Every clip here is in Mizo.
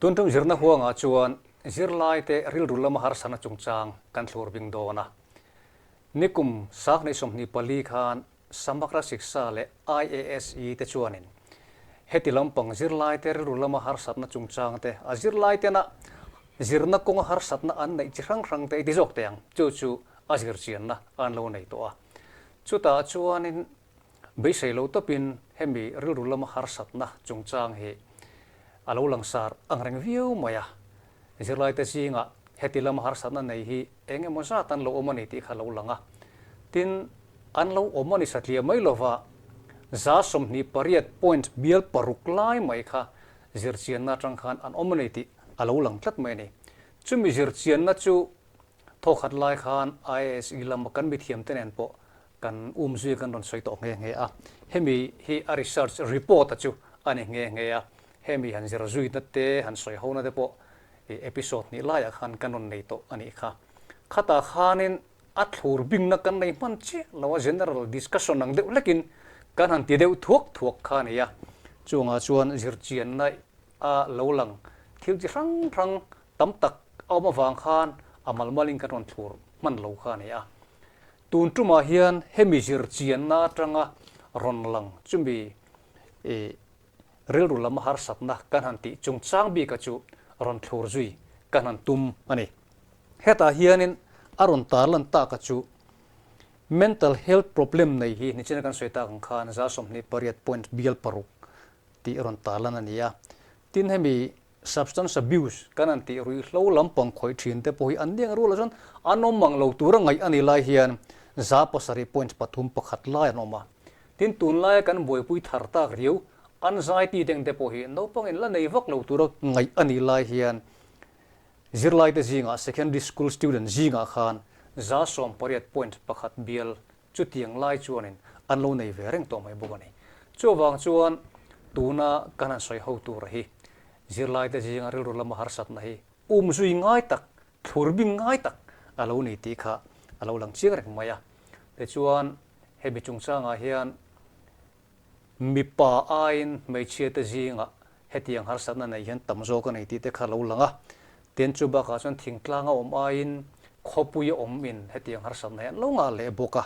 Tun tum zirna huangah chuan zirlaite rilru lama harsatna chungchang kan thlur bing dawn a. Nikum Sanghnih 24 khan Samagra Shiksha leh IASE te chuanin heti lampang zirlaite rilru lama harsatna chungchang te a zirlaitena zirna kawnga harsatna an neih chi hrang hrang te i ti zawk teh ang. Chu chu a zirchianna an lo nei tawh a. Chutah chuanin beisei lo tawpin hemi rilru lama harsatna chungchang hi a lo langsar ang reng viau mai a. Zirlaite zingah heti lama harsatna nei hi eng emaw zat an lo awm a ni tih kha a lo lang a. Tin, an lo awm a ni satliah mai lova, 28 point bial paruk lai mai kha zirchianna atang khan an awm a ni tih a lo lang tlat mai a ni. Chumi zirchianna chu thawkhat lai khan IASE lama kan mithiamte nen pawh kan umzui kan rawn sawi tawh nghe nghe a. Hemi hi a research report a chu a ni nghe nghe a. Hemi han zir zuina te, han sawi hona te pawh i episode hnih laiah khan kan rawn nei tawh a nih kha. Khatah khanin a thlur bingna kan nei hman chiah lo a, general discussion ang deuh hlekin kan han ti deuh thuak thuak kha a ni a. Chungah chuan zirchianna a lo lang thil chi hrang hrang tam tak a awm avang khan a malmalin kan rawn thlur hman lo kha a ni a. Tun tumah hian hemi zirchianna atanga rawn lang chumi i rilru lama harsatna kan han tih chungchang bika chu rawn thlur zui kan han tum a ni. Hetah hianin a rawn tarlan taka chu mental health problem nei hi nichina kan sawi tak ang khan 28 point bial paruk tih a rawn tarlan a ni a. Tin hemi substance abuse kan han tih ruihhlo lampang khawih thin te pawh hi an nia rualah chuan an awm mang lo tura ngaih a ni lai hian 7 point pathum pakhat lai an awm a. Tin tunlaia kan buaipui thar tak riau anxiety deng te pawh hi naupangin la nei vak lo tura ngaih a nih lai hian zirlaite zingah secondary school student zingah khan 18 point pakhat bial chutiang lai chuanin an lo nei ve reng tawh mai bawk a ni. Chuvang chuan tuna kan han sawi ho tur hi zirlaite zinga rilru lama harsatna hi umzui ngai tak, thlur bing ngai tak a lo ni tih kha a lo lang chiang reng mai a. Tichuan hemi chungchangah hian mipa aiin hmeichhiate zingah hetiang harsatna nei hian tam zawk a nei tih te kha a lo lang a. Tin chu bakah chuan thingtlanga awm aiin khawpui a awm in hetiang harsatna hi an lo ngah leh bawk a.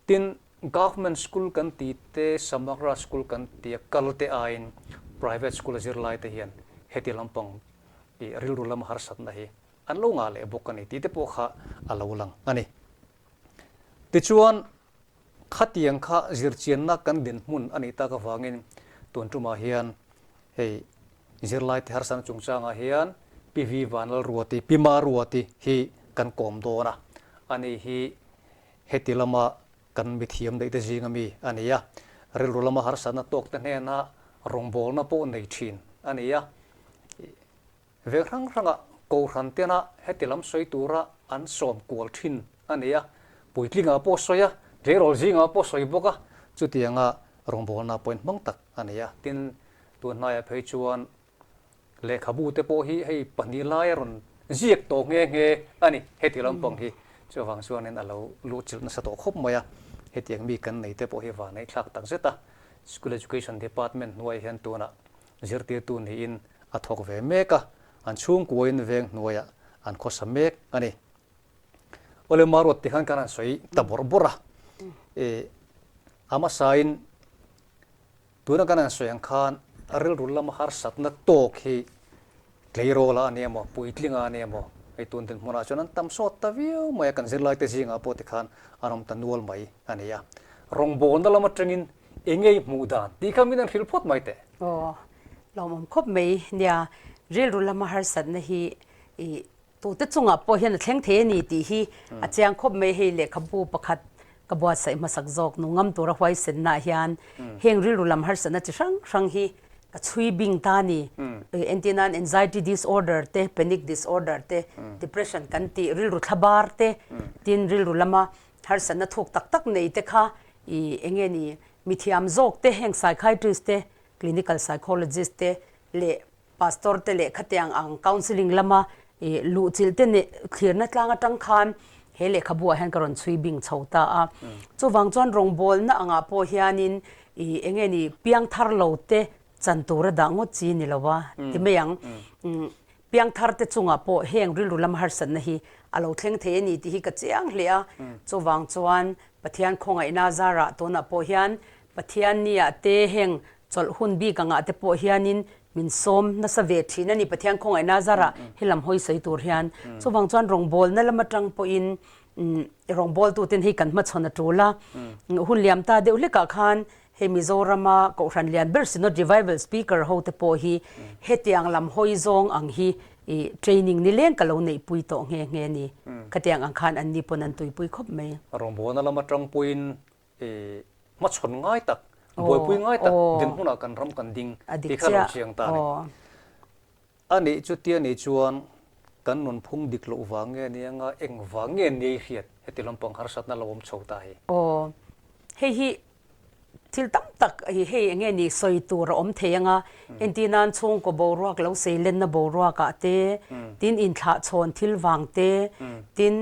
Tin, government school kan tih te, Samagra school kan tih a kal te aiin private school a zirlai te hian heti lampang ih rilru lama harsatna hi an lo ngah leh bawk a ni tih te pawh kha a lo lang a ni. Tichuan, Khatiang kha zirchianna kan dinhmun a nih tak avangin tun tumah hian hei zirlaite harsatna chungchangah hian Pi Vi Vanlalruati, Pi Maruati hi kan kawm dawn a. Ani hi heti lama kan mithiam daihte zinga mi a ni a, rilru lama harsatna tawkte hnena rawngbawlna pawh nei thin a ni a. Veng hrang hrangah Kohhran tena heti lam sawi tura an sawm kual thin a ni a, puitlingah pawh sawi a, tleirawl zingah pawh sawi bawk a, chutianga rawngbawlna point hmang tak a ni a. Tin, tun hnaiah phei chuan lehkhabu te pawh hi hei pahnih lai a rawn ziak tawh nghe nghe a ni, heti lampang hi chuvang chuanin a lo luhchilh nasa tawh khawp mai a, hetiang mi kan nei te pawh hi vaneihthlak tak zet a, School Education Department hnuaiah hian tunah Zirtirtu niin a thawk ve mek a, an chhungkuain veng hnuaiah an khawsa mek a ni. Awle Maruat ti khan kan han sawi ta bawrh bawrh a, e a hmasain tuna kan han sawi ang khan rilru lama harsatna tawk hi tleirawla a ni emaw, puitlinga a ni emaw, hei tun dinhmunah chuan an tam sawt ta viau mai a, kan zirlaite zingah pawh tikhan an awm ta nual mai a ni a. Rawngbawlna lam atangin Engei hmuh dan tih kha min an hrilh phawt mai teh. Aw, lawmawm khawp mai nia, rilru lama harsatna hi i tute chungah pawh hian a thleng thei a ni tih hi a chiang khawp mai. Hei lehkhabu pakhat ka buatsaih hmasak zawk nu ngam tura huaisennaah hian heng rilru lam harsatna chi hrang hrang hi ka chhui bing ta a ni. Entir nan anxiety disorder te, panic disorder te, depression kan tih rilru thlabar te, tin rilru lama harsatna thuk tak tak nei te kha i enge ni mithiam zawk te heng psychiatrist te, clinical psychologist te leh pastor te leh khatiang ang counselling lama i luhchilh te nih thlirna tlang atang khan he lehkhabu ah hian ka rawn chhui bing chho ta a. Chuvang chuan rawngbawlna angah pawh hianin i enge ni piang thar lo te. chan tura dah ngawt chi ni lo a ti mai ang. Piangthar te chungah pawh heng rilru lam harsatna hi a lo thleng thei a ni tih hi ka chiang hle a. Chuvang chuan Pathian khawngaihna zarah tunah pawh hian Pathian niah te heng chawlh hun bik angah te pawh hianin min sawm nasa ve thin a ni Pathian khawngaihna zarah helam hawi sawi tur hian. Chuvang chuan rawngbawlna lam atang pawhin rawngbawltuten hei kan hmachhawn a tul a. Hun liam ta deuh hlekah khan hei Mizorama Kohhran lian ber Synod Revival Speaker ho te pawh hi hetiang lam hawi zawng ang hi training nileng ka lo neihpui tawh nghe nghe a ni. Khatiang ang khan anni pawn an tuipui khawp mai. Rawngbawlna lam atang pawhin hmachhawn ngai tak, buaipui ngai tak dinhmunah kan ram kan ding tih kha lo chiang ta a ni. A nih chutia nih chuan kan nunphung dik loh vang nge nia nga eng vang nge nia i hriat heti lampang harsatna lo awm chho ta hi? Aw, hei hi thil tam tak hi hei eng nge ni sawi tur a awm thei anga entir nan chhungkaw boruak lo seilenna boruakah te, tin inthlahchhawn thil vang te, tin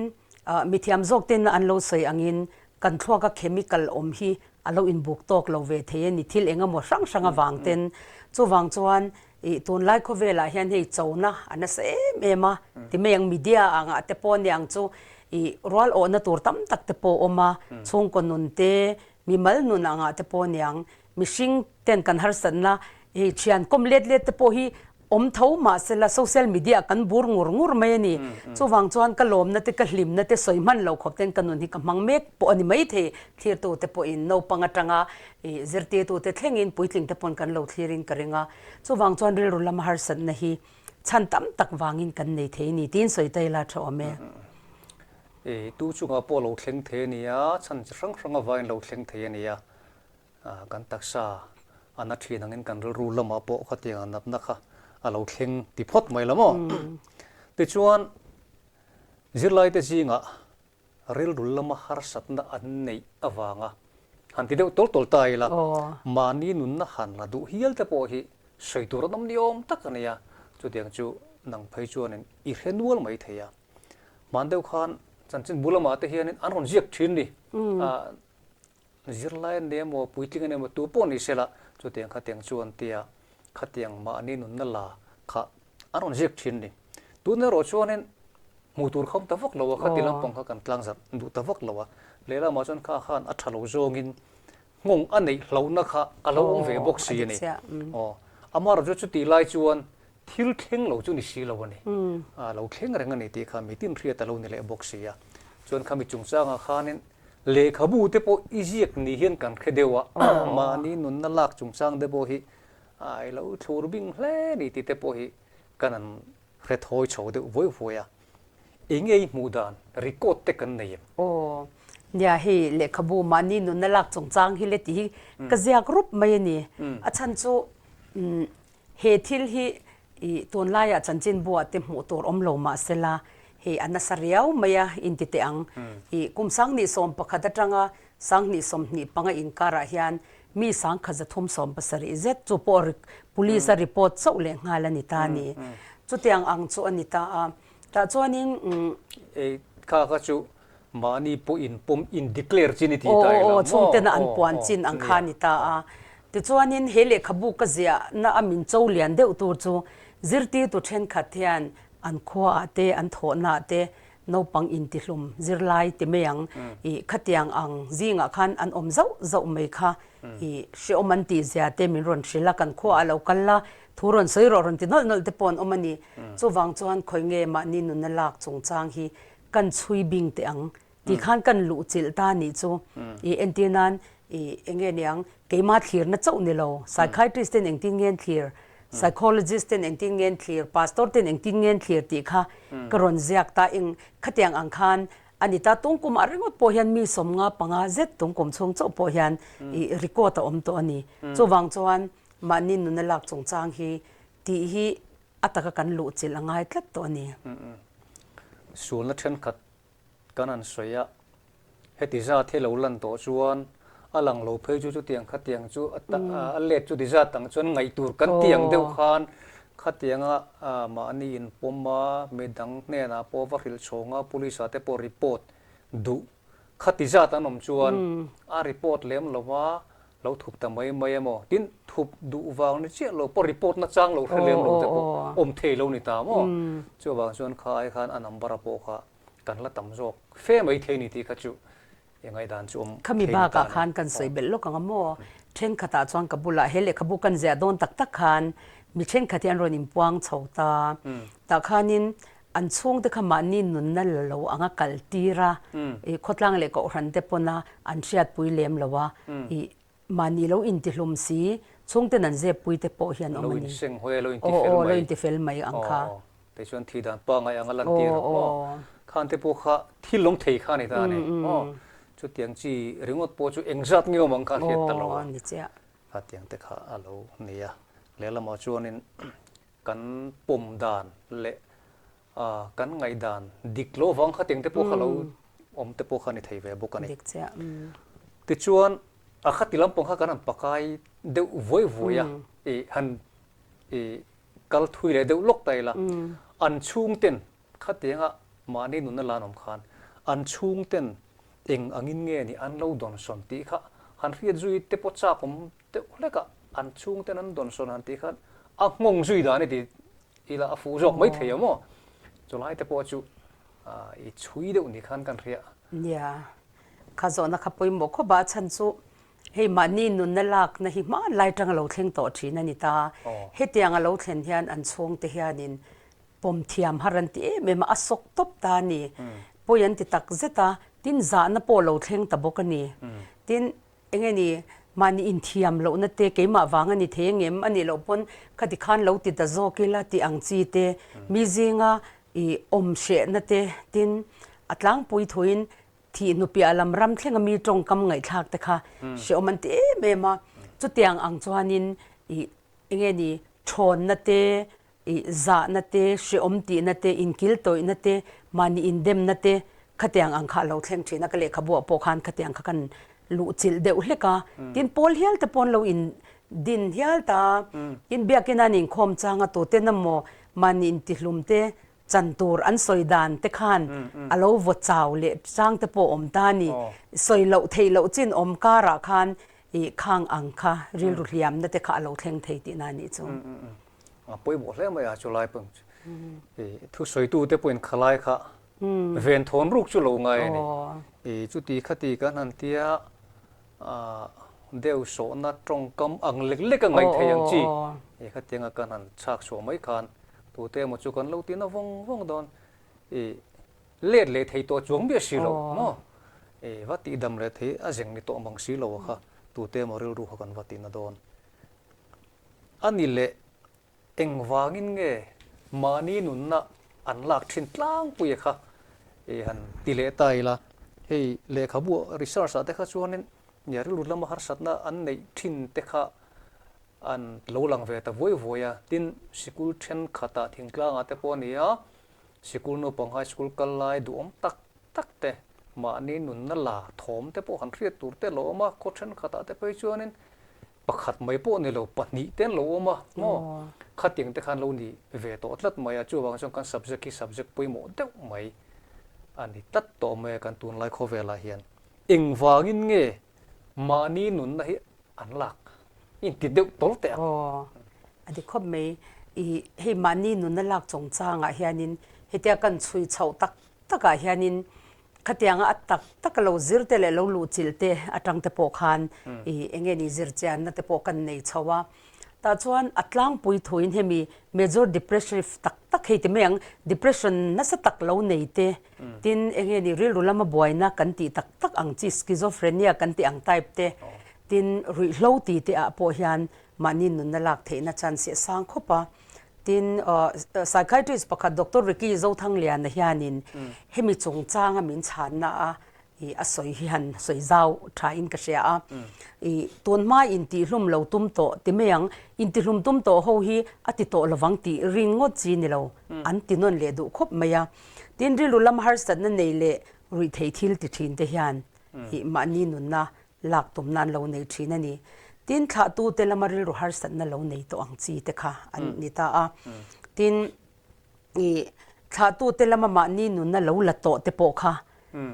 mithiam zawk ten an lo sawi angin Kan thluaka chemical awm hi a lo inbuk tawk lo ve thei a ni, thil eng emaw hrang hrang avang ten. Chuvang chuan ih tunlai khawvelah hian hei chona a nasa em em a, ti mai ang media angah te pawh aniang chu ih rual awhna tur tam tak te pawh a awm a, chhungkaw nun te, mimal nun angah te pawh aniang, mihring ten kan harsatna hei thian kawm let let te pawh hi Awm tho mahsela social media kan bur ngur ngur mai a ni. Chuvang chuan ka lawmna te ka hlimna te sawi hman lo khawp ten ka nun hi ka hmang mek pawh a ni maithei. Thlirtu te pawhin naupang atanga ih zirtirtu te thlengin puitling te pawn kan lo thlirin ka ring a. Chuvang chuan rilru lama harsatna hi chhan tam tak vangin kan nei thei a ni tiin sawi ta ila tha awm e. Ih tu chungah pawh lo thleng thei a ni a, chhan chi hrang hrang avangin lo thleng thei a ni a. Kan taksa a na thin angin kan rilru lamah pawh khatiang a natna kha a lo thleng ti phawt mai lo maw? Tichuan, zirlaite zingah rilru lama harsatna an neih avanga han ti deuh tawl tawl ta ila, mahni nunna han la duh hial te pawh hi sawi tur an awm ni awm tak a ni a, chutiang chu nang phei chuanin i hre nual mai thei a. Hman deuh khan chanchinbu lamah te hianin an rawn ziak thin ni. Zirlai an nei emaw, puitling an nei emaw, tu pawh ni sela, chutiang khatiang chu an tia, khatiang mahni nunna la kha an rawn ziak thin a ni. Tun erawh chuanin hmuh tur kha awm ta vak lo a, khati lampang kha kan tlang zarh duh ta vak lo a, lehlamah chuan kha khan a tha lo zawngin nghawng a neih hlauhna kha a lo awm ve bawk si a ni. Aw, amaherawh chu chutih lai chuan thil thleng lo chu ni si lo a ni. A lo thleng reng a ni tih kha mitin hriat a lo ni leh bawk si a. Chuan khami chungchangah khanin Lehkhabu te pawh i ziak ni hian kan hre deuh a, mahni nunna lak chungchang te pawh hi i lo thlur bing hle ni tih te pawh hi kan han hre thawi chho deuh vuai vuai a. Enge i hmuh dan record te kan nei em? Aw, nia hei lehkhabu mahni nunna lak chungchang hi le tih hi ka ziak rup mai a ni. A chhan chu He thil hi i tunlaiah chanchinbuah te hmuh tur awm lo mah sela, hei a nasa riau mai a inti teh ang. I kum 2011 atanga 2025 inkarah hian mi 1370 zet chu pawh police a report chauh leh nghal a ni ta a ni. Chutiang ang chu a ni ta a. Tah chuanin. Ei kha kha chu Mahni pawh in pawm in declare chin i ti ta ila maw? Aw, chhungtena an puan chin ang kha a ni ta a. Tichuanin he lehkhabu ka ziahna a min cho lian deuh tur chu zirtirtu thenkhat hian an khuaah te, an thawhnaah te naupang intihlum zirlai ti mai ang i khatiang ang zingah khan an awm zauh zauh mai kha i hrehawm an tih zia te min rawn hrilh a, kan khuaah lo kal la, thu rawn sawi rawh rawn ti nawlh nawlh te pawh an awm a ni. Chuvang chuan khawi nge mahni nunna lak chungchang hi kan chhui bing teh ang tih khan kan luh chilh ta nih chu i entir nan i enge niang keima thlirna chauh ni lo psychiatrist ten engtin nge an thlir psychologist ten engtin nge an thlir pastor ten engtin nge an thlir tih kha ka rawn ziak ta eng khatiang ang khan a ni ta tungkum ah ringawt pawh hian mi 55 zet tungkum chhung chauh pawh hian i record a awm tawh a ni chuvang chuan mahni nuna lak chungchang hi tih hi A taka kan luh chilh a ngai tlat tawh a ni. Sualna thenkhat kan han sawi a, heti zat hi lo lan tawh chuan a lang lo phei chu chutiang khatiang chu a let chu ti zat ang chuan ngaih tur kan ti ang deuh khan khatianga mahni inpawm a, midang hnenah pawh va hrilh chhawng a, police ah te pawh report duh khati zat an awm chuan a report lem lo va. Lo thup ta mai mai emaw? Tin, thup duh vang ni chiah lo pawh report na chang lo hre lem lo te pawh awm thei lo ni ta maw? Chuvang chuan kha ai khan a number a pawh kha kan la tam zawk fe mai thei ni tih kha chu i ngaihdan chu awm Khami thei ni ta bakah ni. khan kan sawi belh lawk ang a maw? Thenkhatah chuan ka bulah he lehkhabu kan ziah dawn tak tak khan mi thenkhat hi an rawn inpuang chho ta. Tah khanin an chhungte kha mahni nunna la lo anga kal tir a, i khawtlang leh kohhran te pawna an hriatpui lem lo a, i mahni lo intihlum si, chhungten an zeppui te pawh hian awm Lo a ni. insenghawi a, lo Aw intifel aw, lo mai. intifel mai ang Aw kha. aw, tei chuan thi dan pangai anga lantir Aw ang maw? aw. Khan te pawh kha thil lawm thei kha a ni ta a ni maw? Chutiang chi ringawt pawh chu engzat nge awm ang kha a hriat ta lo Aw, a. ni chiah. Khatiang te kha a lo ni a. Lehlamah chuanin kan pawm dan leh kan ngaihdan dik loh avang kha tiang te pawh kha lo awm te pawh kha ni thei ve bawk a ni. Dik chiah. Tichuan a khati lampang kha kan han pakai deuh vuai vuai a, i han i kal thui leh deuh lawk ta ila, an chhungten khatianga mahni nunna la an awm khan an chhungten eng angin nge ni an lo dawnsawn tih kha han hriat zui te pawh chak awm deuh hlek a, an chhungten an dawnsawn han tih khan a nghawng zui dan i ti ila a fuh zawk mai thei a maw? Chulai te pawh chu i chhui deuh ni khan kan hria. Nia, kha zawhna kha pawimawh khawp a, a chhan chu hei mahni nunna lakna hi hmanlai tang a lo thleng tawh thin a ni ta. Hetiang a lo thlen hian an chhungte hianin pawm thiam har an ti em em a, a sawk tawp ta a ni. Pawi an ti tak zet a, tin zahna pawh a lo thleng ta bawk a ni. Tin, Enge ni, mahni inthiam lohna te keimah vang a ni thei angem a nih loh pawn khati khan lo ti ta zawk ila tih ang chi te, mi zinga i awm hrehna te tin a tlangpui thuin thih hnupiah lam ram thlenga mi tawngkam ngaihthlak te kha hrehawm an ti em em a. Chutiang ang chuanin i enge ni thawnna te I zahna te, hrehawm tihna te, inkil tawihna te, mahni indemna te khatiang ang kha a lo thleng thin a, ka lehkhabuah pawh khan khatiang kha kan luhchilh deuh hlek a, tin pawl hial te pawh an lo in din hial ta a, tin biakina an inkhawm chang a tuten emaw mahni intihlum te chan tur an sawi dan te khan a lo vaw chau leh chang te pawh awm ta a ni, sawi loh theih loh chin awm karah khan i khang ang kha rilru hliamna te kha a lo thleng thei tihna a nih chu. A pawimawh hle mai a chulai pawh i thusawitu te pawhin khalai kha ven thawn ruk chu lo ngai a ni. I chuti khati kan han tia deuh sawhna tawngkam ang lek lek a ngaih thei ang chi i khatianga kan han chhak chhuah mai khan tute emaw chu kan lo tina vawng vawng dawn i let leh thei tawh chuang miah si lo maw i va tihdam leh thei a zeng ni tawh mang si lo a kha tute emaw rilru kha kan va tina dawn. A ni leh, engvangin nge mahni nunna an lak thin tlangpui a kha i han ti leh ta ila, hei lehkhabu research ah te kha chuanin nia rilru lama harsatna an neih thin te kha an lo lang ve ta vuai vuai a, tin sikul thenkhatah thingtlangah te pawh a ni a, sikul naupang high school kal lai duhawm tak tak te, mahni nunna la thawm te pawh han hriat tur te a lo awm a, khaw thenkhatah te phei chuanin Pakhat mai pawh ni lo, pahnih te an lo awm a, maw? Khatiang te khan lo ni ve tawh tlat mai a, chuvang chuan kan subject hi subject pawimawh deuh mai a ni tlat tawh mai a kan tunlai khawvelah hian. Engvangin nge mahni nunna hi an lak inti deuh tawl teh ang? Aw, a dik khawp mai. I hei mahni nunna lak chungchangah hianin hetia kan chhui chhoh tak takah hianin Khatianga a tak tak a lo zir te leh lo luhchilh te atang te pawh khan i eng nge ni zir chianna te pawh kan nei chho a. Tah chuan a tlangpui thuin hemi major depressive tak tak hei ti mai ang, depression nasa tak lo nei te, tin eng nge ni rilru lama buaina kan tih tak tak ang chi schizophrenia kan tih ang type te, tin ruihhlo ti te ah pawh hian mahni nunna lak theihna chance hi a sang khawp a. Tin, psychiatrist pakhat Doctor Ricky Zothangliana hianin hemi chungchanga min chhanna a i a sawi hi han sawi zau thain ka hria a. I tunhma intihlum lo tum tawh ti mai ang, intihlum tum tawh ho hi a ti tawh lovang tih rin ngawt chi ni lo, an ti nawn leh duh khawp mai a. Tin, rilru lam harsatna nei leh ruihtheih thil ti thin te hian i mahni nunna lak tum nan lo nei thin a ni. Tin, thlahtute lama rilru harsatna lo nei tawh ang chi te kha an ni ta a. Tin, i thlahtute lama mahni nunna lo la tawh te pawh kha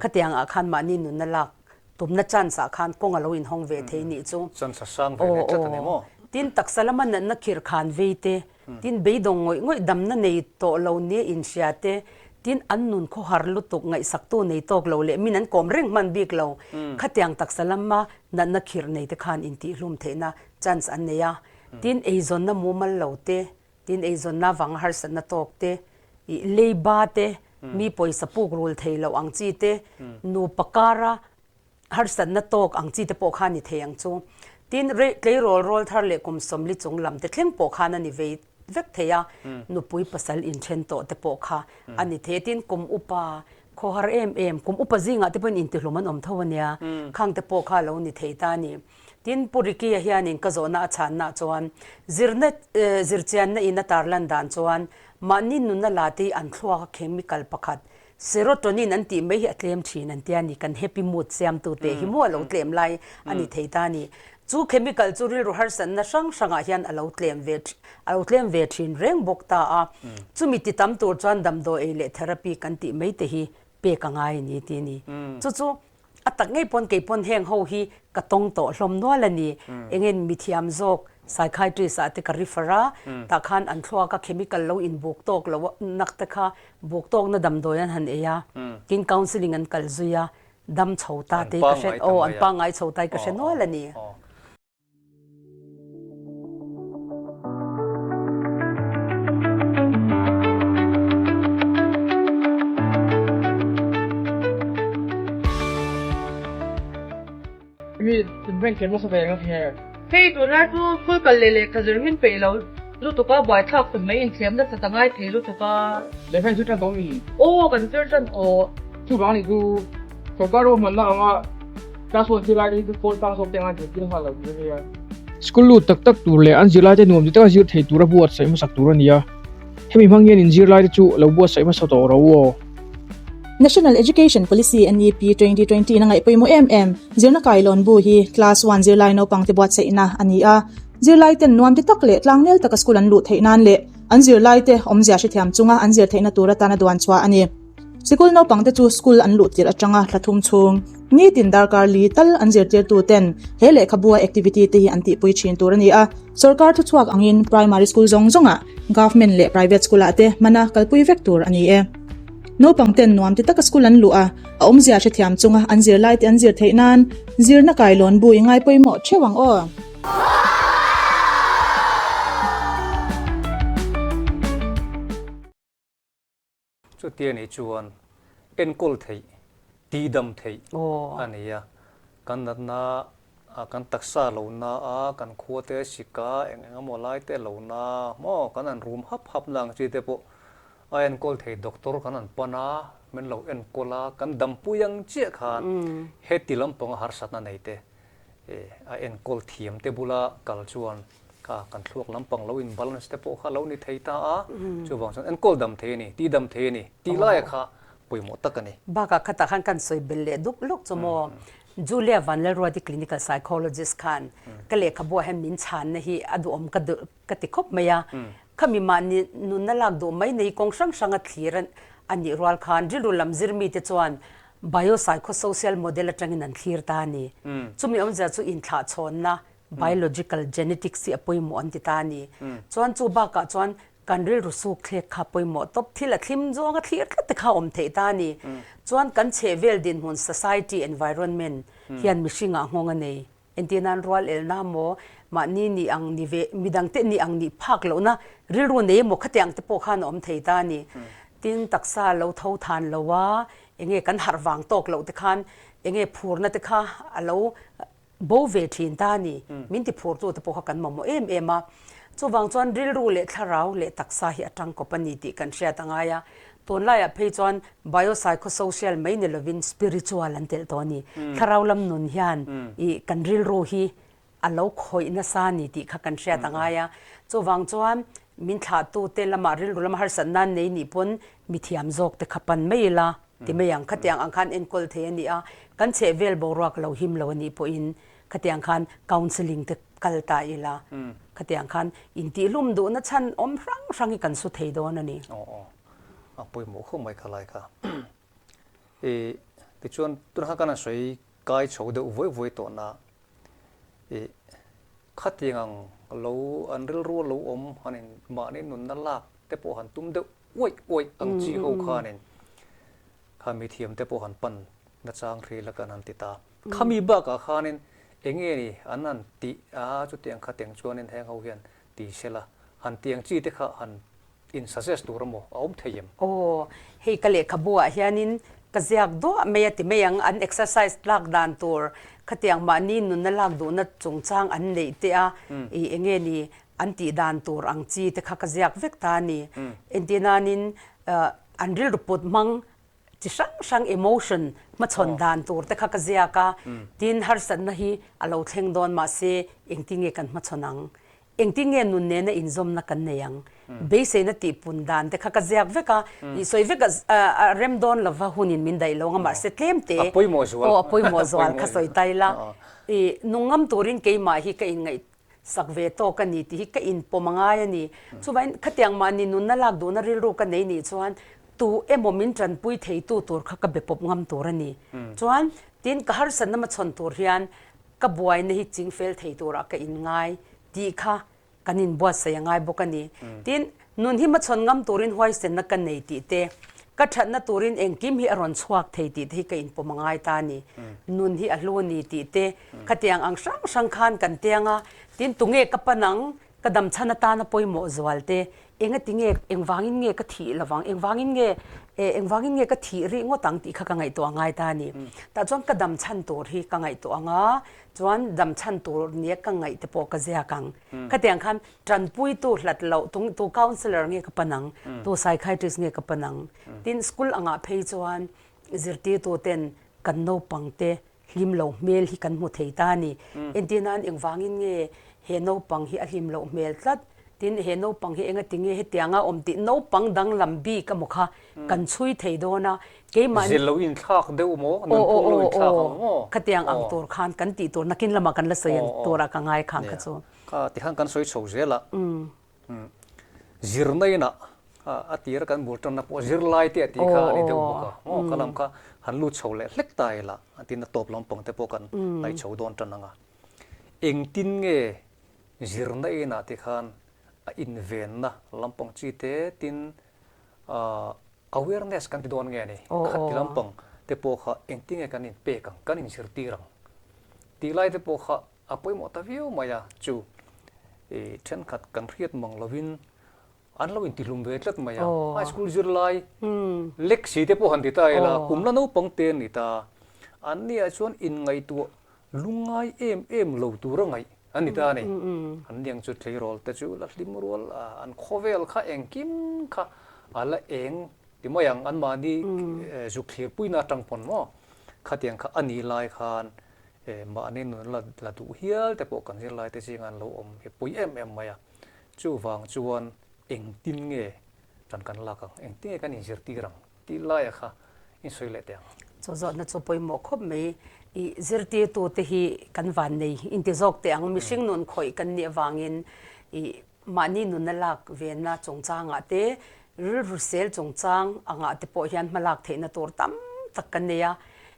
khatiangah khan mahni nunna lak tumna chance ah khan kawng a lo inhawng ve thei nih chu. Chance a sang ve leh tlat a ni maw? Tin, taksa lama natna khirh khan vei te, tin beidawng ngawih ngawih damna nei tawh lo nia inhria te, tin an nun khawhar lutuk ngaihsaktu nei tawk lo leh min an kawm reng hman bik lo, khatiang taksa lama natna khirh nei te khan intihhlum theihna chance an nei a. Tin, eizawnna mumal lo te, tin eizawnna vanga harsatna tawk te, ih leiba te, mi pawisa puk rul thei loh ang chi te, nupa kara harsatna tawk ang chi te pawh kha a ni thei ang chu. Tin, tleirawl rawl thar leh kum sawmli chung lam te thleng pawh khan a ni vei vek thei a, nupui pasal inthen tawh te pawh kha a ni thei a. Tin, kum upa khawhar em em, kum upa zingah te pawhin intihlum an awm tho a nia, khang te pawh kha a lo ni thei ta a ni. Tin, Pu Ricky-a hianin ka zawhna a chhanna chuan zirna zirchianna in a tarlan dan chuan mahni nunna la te hi an thluak a chemical pakhat serotonin an tih mai hi a tlem thin an tia ni, kan happy mood siamtu te hi maw a lo tlem lai a ni thei ta a ni. Chu chemical chu rilru harsatna hrang hrangah hian a lo tlem ve a lo tlem ve thin reng bawk ta a. Chumi ti tam tur chuan damdawi ei leh therapy kan tih mai te hi pek a ngai a ni ti a ni. Chu chu A tak ngei pawn kei pawn heng ho hi ka tawng tawh hlawm nual a ni. Engin mithiam zawk psychiatrist ah te ka refer a, tah khan an thluak a chemical lo inbuk tawk lo nak te kha buk tawkna damdawi an han ei a, tin counselling an kal zui a, dam chho ta te hi ka hre, aw an pangngai chho ta hi ka hre nual a ni. Hei tunlai chu school kal leh lehkha zir hin peih lo lutuk a, buaithlak tum mai inthiam nasa ta ngai thei lutuk a. Lehkha in zir tan tawh mi? Aw kan zir tan tawh. Chuvang nih chu sorkar ruahmanna anga Class one zirlai te hi chu phone tang zawk te anga zirtir nghal lo tur a nia. School lut tak tak tur leh an zirlai te nuam ti taka zir thei tura buatsaih hmasak tur a ni a, hemi hmang hian in zirlai te chu lo buatsaih hmasa tawh ro aw. National Education Policy, NEP, 2020 in a ngaih pawimawh em em. Zirna kailawn bu hi Class one zirlai naupangte buatsaihna a ni a. Zirlaiten nuam ti tak leh tlangnel taka school an luh theih nan leh an zirlaite awmzia hrethiam chunga an zir theihna tur atana duan chhuah a ni. Sikul naupangte chu school an luh tirh atanga thla thum chhung, nitin darkar li tal an zirtirtu ten he lehkhabua activity te hi an tihpui thin tur a ni a. Sorkar thuchhuak angin primary school zawng zawngah government leh private school ah te hmana kalpui vek tur a ni e. Naupang ten nuam ti taka school an luh a, a awmzia hrethiam chunga an zirlai te an zir theih nan zirna kailawn bu i ngai pawimawh theuh ang aw. Chutia nih chuan enkawl theih, tihdam theih a ni a. Kan natna, kan taksa lo na a, kan khua te sik a, eng eng emaw lai te lo na maw, kan han rum hap hap na ang chi te pawh a enkawl thei doctor kan han pan a, min lo enkawl a, kan dampui ang chiah khan heti lampanga harsatna nei te A enkawl thiam te bula kal chuan kha kan thluak lampang lo in balance te pawh kha lo ni thei ta a, chuvang chuan enkawl dam thei a ni, tih dam thei a ni tih laia kha pawimawh tak a ni. Bakah khatah khan kan sawi bel leh dup lawk chu maw, Julia Vanlalruati clinical psychologist khan ka lehkhabuah hian min chhanna hi a duhawm ka duh ka ti khawp mai a, khami mahni nunna lak duh mai nei kawng hrang hranga thlir a nih rual khan rilru lam zir mite chuan Biopsychosocial model atangin an thlir ta a ni. Chumi awmzia chu inthlahchhawnna, biological genetics hi a pawimawh an ti ta a ni. Chuan chu bakah chuan kan rilru suk thlek kha pawimawh tawp, thil a thlim zawnga thlir tlat te kha a awm theih ta a ni. Chuan kan chhehvel dinhmun, society environment, hian mihringah nghawng a nei. Entir nan rual elna maw, mahni nih ang ni ve, midang te nih ang nih phak lohna rilru nei emaw khatiang te pawh khan a awm thei ta a ni. Tin, taksa lo tho than lo a, enge kan harh vang tawk loh te khan enge phurna te kha a lo bo ve thin ta a ni. Min ti phurtu te pawh kha kan mamawh em em a. Chuvang chuan rilru leh thlarau leh taksa hi a tangkawp a ni tih kan hriat a ngai a. Tunlaiah phei chuan biopsychosocial mai ni lovin spiritual an telh tawh a ni. Thlarau lam nun hian ih kan rilru hi a lo khawih nasa a ni tih kha kan hriat a ngai a. Chuvang chuan min thlahtute lamah rilru lama harsatna an nei nih pawn mithiam zawk te kha pan mai ila ti mai ang. Khatiang ang khan enkawl thei a ni a, kan chhehvel boruak lo him lo a nih pawhin khatiang khan counselling te kal ta ila khatiang khan intihlum duhna chhan awm hrang hrang hi kan su thei dawn a ni. Aw aw a pawimawh khawp mai kha lai kha. I tichuan tunah khan kan han sawi. kai chho deuh vuai vuai tawh na ih khatiang ang lo an rilru a lo awm han in mahni nunna lak te pawh han tum deuh uaih uaih ang chi ho khanin kha mithiam te pawh han pan nachang hril a kan han ti ta. Khami bakah khanin eng nge ni an han tih a chutiang khatiang chuanin heng ho hian ti sela han tiang chi te kha han in suggest tur emaw a awm thei em? Aw, hei ka lehkhabu ah hianin ka ziak duah mai a ti mai ang, an exercise lak dan tur khatiang mahni nunna lak duhna chungchang an neih te a, ih eng nge ni an tih dan tur ang chi te kha ka ziak vek ta a ni. Entinanin an rilru put hmang chi hrang hrang emotion hmachhawn dan tur te kha ka ziak a, tin harsatna hi a lo thleng dawn mahse engtin nge kan hmachhawn ang? Engtin nge nun nena inzawmna kan nei ang? Beiseina tihpun dan te kha ka ziak vek a, ih sawi vek a rem dawn lova hunin min daih lo ang a, mahse tlem te A pawimawh zual. Aw a pawimawh zual kha sawi ta ila. Ih nungngam turin keimah hi ka inngaih sak ve tawk a ni tih hi ka inpawm a ngai a ni. Chuvangin khatiang mahni nunna lak duhna rilru ka nei nih chuan tu emaw min tanpui theitu tur kha ka be pawp ngam tur a ni. Chuan tin ka harsatna hmachhawn tur hian ka buaina hi chingfel thei turah ka inngai tih kha kan inbuatsaih a ngai bawk a ni. Tin, nun hi hmachhawn ngam turin huaisenna ka nei tih te, ka thatna turin engkim hi a rawn chhuak thei tih te hi ka inpawm a ngai ta a ni. Nun hi a hlu a ni tih te, khatiang ang hrang hrang khan kan tiang a, tin tunge ka pan ang, ka damchhan atana pawimawh zual te, engati nge, engvangin nge ka thih lovang, engvangin nge, engvangin nge ka thih rih ngawt ang tih kha ka ngaihtuah ngai ta a ni. Tah chuan ka damchhan tur hi ka ngaihtuah ang a, chuan damchhan tur nia ka ngaih te pawh ka ziak ang. Khatiang khan tanpuitu hlat loh tung tu counsellor nge ka pan ang, tu psychiatrist nge ka pan ang. Tin, school angah phei chuan zirtirtu ten kan naupang te hlim lo hmel hi kan hmu thei ta a ni. Entir nan engvangin nge he naupang hi a hlim loh hmel tlat? Tin, he naupang hi engati nge hetianga awm tih naupang danglam bik emaw kha kan chhui thei dawn a, keimah Zil lo inthlak deuh maw? Nunphung lo inthlak ang maw? Khatiang ang tur khan kan tih tur nakin lamah kan la sawi ang turah ka ngai khang kha chu. Kha tikhan kan sawi chho zel a. Zirna inah a tira kan bul tanna pawh zirlai te a tih kha a ni deuh bawk a, maw ka lam kha han lut chho leh hlek ta ila a tin a tawp lampang te pawh kan ngaih chho dawn tan ang a. Engtin nge zirna inah te khan a invenna lampang chi te tin awareness kan ti dawn nge ni khati lampang te pawh kha engtin nge kan inpek ang, kan inzirtir ang tih lai te pawh kha A pawimawh ta viau mai a, chu i thenkhat kan hriat mang lovin an lo intihlum ve tlat mai a. High school zirlai lek si te pawh han ti ta ila, kum la naupang te an ni ta. An nia chuan inngaihtuah lungngai em em lo tur a ngaih an ni ta a ni. An niang chu tleirawl te chu la hlim rual a, an khawvel kha engkim kha a la eng ti mai ang, anmahni zuk thlirpuina atang pawn maw khatiang kha a nih lai khan Mahni nun la la duh hial te pawh kan zirlai te zingah an lo awm hi pui em em mai a. Chuvang chuan engtin nge tan kan lak ang, engtin nge kan inzirtir ang tih laia kha in sawi leh teh ang. Chu zawhna chu pawimawh khawp mai. I zirtirtute hi kan van nei inti zawk teh ang. Mihring nun khawih kan nih avangin i Mahni nunna lak venna chungchangah te, rilru sel chungchang angah te pawh hian hmalak theihna tur tam tak kan nei a.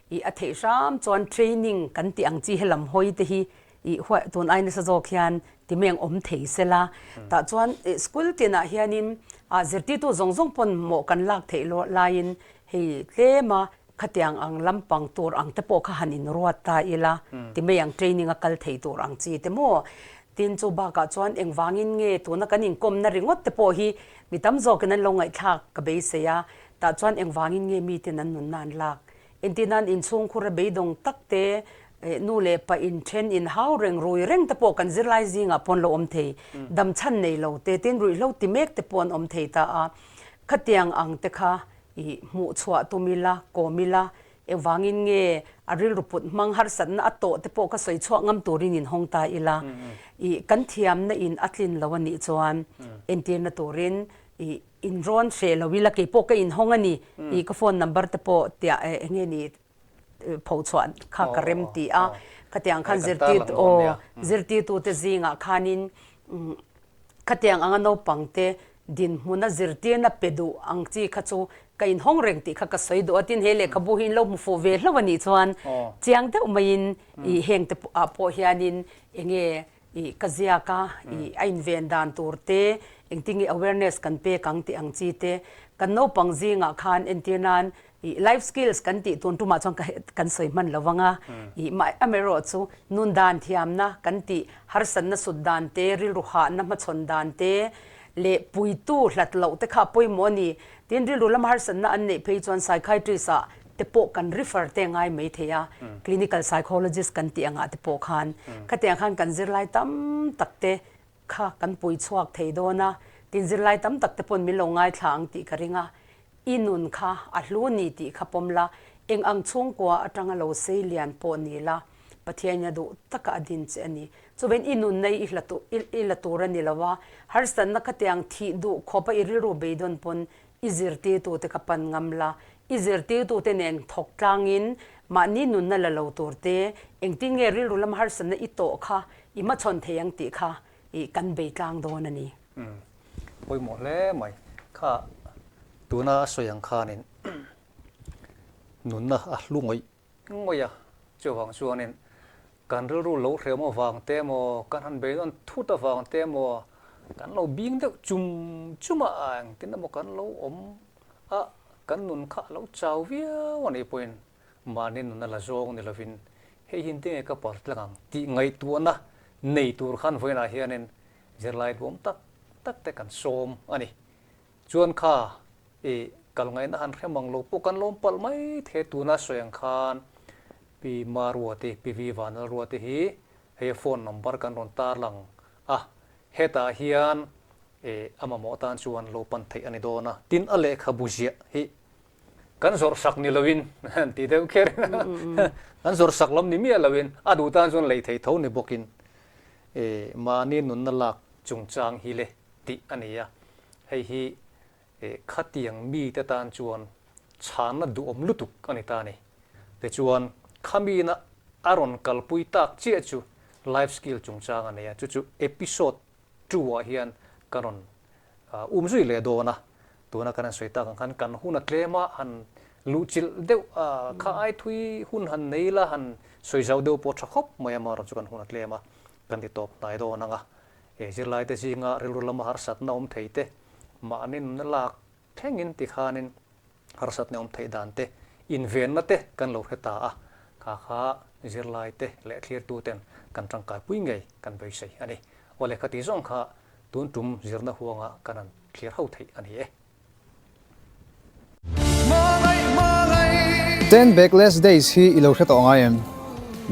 Ih a theih hram chuan training kan tih ang chi helam hawi te hi ih huai tun ai nasa zawk hian ti meng awm thei sela. Tah chuan ih school tinah hianin ah zirtirtu zawng zawng pawn mawh kan lak theih loh laiin hei tlema khatiang ang lampang tur ang te pawh kha han inruat ta ila ti mai ang training a kal thei tur ang chi te maw? Tin chu bakah chuan engvangin nge tuna kan inkawmna ringawt te pawh hi mi tam zawkin an lo ngaihthlak ka beisei a, tah chuan engvangin nge miten an nunna an lak? Entir nan inchhungkhur a beidawng tak te, nu leh pa inthen inhau reng rui reng te pawh kan zirlai zingah pawh an lo awm thei, damchhan nei lo te, tin ruihhlo ti mek te pawh an awm thei ta a, khatiang ang te kha I hmuh chhuah tum ila, kawm ila, engvangin nge a rilru put hmang harsatna a tawh te pawh ka sawi chhuak ngam turin inhawng ta ila. I kan thiamna in a tlin lo a nih chuan entirna turin i inrawn hreh lo ila, kei pawh ka inhawng a ni, i ka phone number te pawh tiah eng nge ni pho chhuah kha ka rem ti a, khatiang khan zirtirtu aw zirtirtute zingah khanin khatiang anga naupangte dinhmuna zirtirna pe duh ang chi kha chu. Ka inhawng reng tih kha ka sawi duh a, tin he lehkhabu hi in lo hmu fuh ve hlauh a nih chuan chiang deuh maiin i heng te ah pawh hianin enge i ka ziak a, i a inven dan tur te, engtin nge awareness kan pek ang tih ang chi te, kan naupang zingah khan entir nan i life skills kan tih tun tumah chuan ka kan sawi hman lo vang a, i mah amaherawh chu nun dan thiamna kan tih harsatna sut dan te, rilru hahna hmachhawn dan te leh puitu hlat loh te kha a pawimawh a ni. Tin, rilru lama harsatna an neih phei chuan psychiatrist ah te pawh kan refer te ngai mai thei a, clinical psychologist kan tih angah te pawh khan khatiang khan kan zirlai tam tak te kha kan pui chhuak thei dawn a, tin zirlai tam tak te pawn min lo ngaithla ang tih ka ring a, i nun kha a hlu ni tih kha pawm la, eng ang chhungkua atanga lo sei lian pawh ni la, Pathian in a duh taka a din che a ni. Chuvein i nunna i hla i la tur a ni lo a, harsatna khatiang thih duh khawpa i rilru beidawn pawn i zirtirtute kha pan ngam la, i zirtirtute nen thawk tlangin mahni nunna la lo tur te, engtin nge rilru lama harsatna i tawh kha i hmachhawn thei ang tih kha i kan bei tlang dawn a ni. Umm pawimawh hle mai kha tuna a sawi ang khanin nunna a hlu ngawih ngawih a, chuvang chuanin kan rilru lo hrem avang te emaw, kan han beidawn thut avang te emaw, kan lo bing deuh chum chum a, engtin emaw kan lo awm a, kan nun kha a lo chau viau a nih pawhin mahni nuna la zawng ni lovin hei hi engtin nge ka pal tlang ang tih ngaihtuahna nei tur khan vawiinah hianin zirlai duam tak tak te kan sawm a ni. Chuan kha i kal ngaihna han hre mang lo pawh kan lawm palh mai thei tuna sawi ang khan Pi Maruati, Pi Vi Vanlalruati hi hei a phone number kan rawn tarlang a, hetah hian i a mamawh tan chuan lo pan theih a ni dawn a, tin a lehkhabu ziah hi kan zawrh sak ni loin an ti deuh kher kan zawrh sak lam ni miah loin a duh tan chuan lei thei tho ni bawkin i mahni nunna lak chungchang hi le tih a ni a, hei hi khatiang mite tan chuan chhanna duhawm lutuk a ni ta a ni. Tichuan, khamina a rawn kalpui tak chiah chu life skill chungchang a nei a, chu chu episode two ah hian ka rawn um zui leh dawn a, tuna kan han sawi tak ang khan kan hun a tlem a, han luhchilh deuh a, kha ai thui hun han nei la, han sawi zauh deuh pawh tha khawp mai a, amaherawhchu kan hun a tlem a, kan ti tawp hnai dawn ang a. He zirlaite zinga rilru lama harsatna awm thei te, mahni nunna lak thlengin tikhanin harsatna awm theih dan te, invenna te kan lo hre ta a, kha kha zirlaite leh thlirtuten kan tangkaipui ngei kan beisei a ni. Aw lehkha tih zawng kha tun tum zirna huanga kan han thlir ho theih a ni e. Ten Backless Days hi i lo hre tawh ngai em?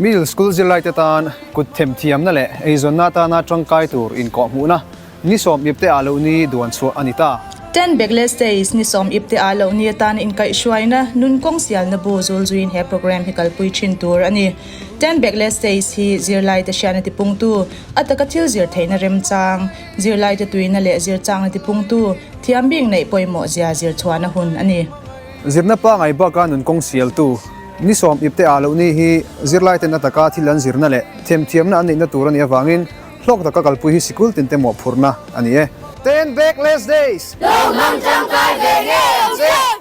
Middle School zirlaite tan kut themthiamna leh eizawnna atana tangkai tur inkawhhmuhna ni sawm ipte ah loh ni duan chhuah a ni ta. Ten Backless Days ni sawm ipte ah loh ni atana inkaihhruaina nun kawng sialna bu zul zuiin he program hi kalpui thin tur a ni. Ten Backless Days hi zirlaite hriatna tipungtu, a taka thil zir theihna remchang, Zirlaite tuina leh zirchangna tipungtu thiam bik neih pawimawh zia zir chhuahna hun a ni. Zirna pangai baka nun kawng sialtu, ni sawm ipte ah loh ni hi zirlaiten a taka thil an zirna leh themthiamna an neihna tur a nih avangin hlawk taka kalpui hi sikul tinte mawhphurhna a ni e. Ten back less days! Lo hmang tangkai ve ngei ang che!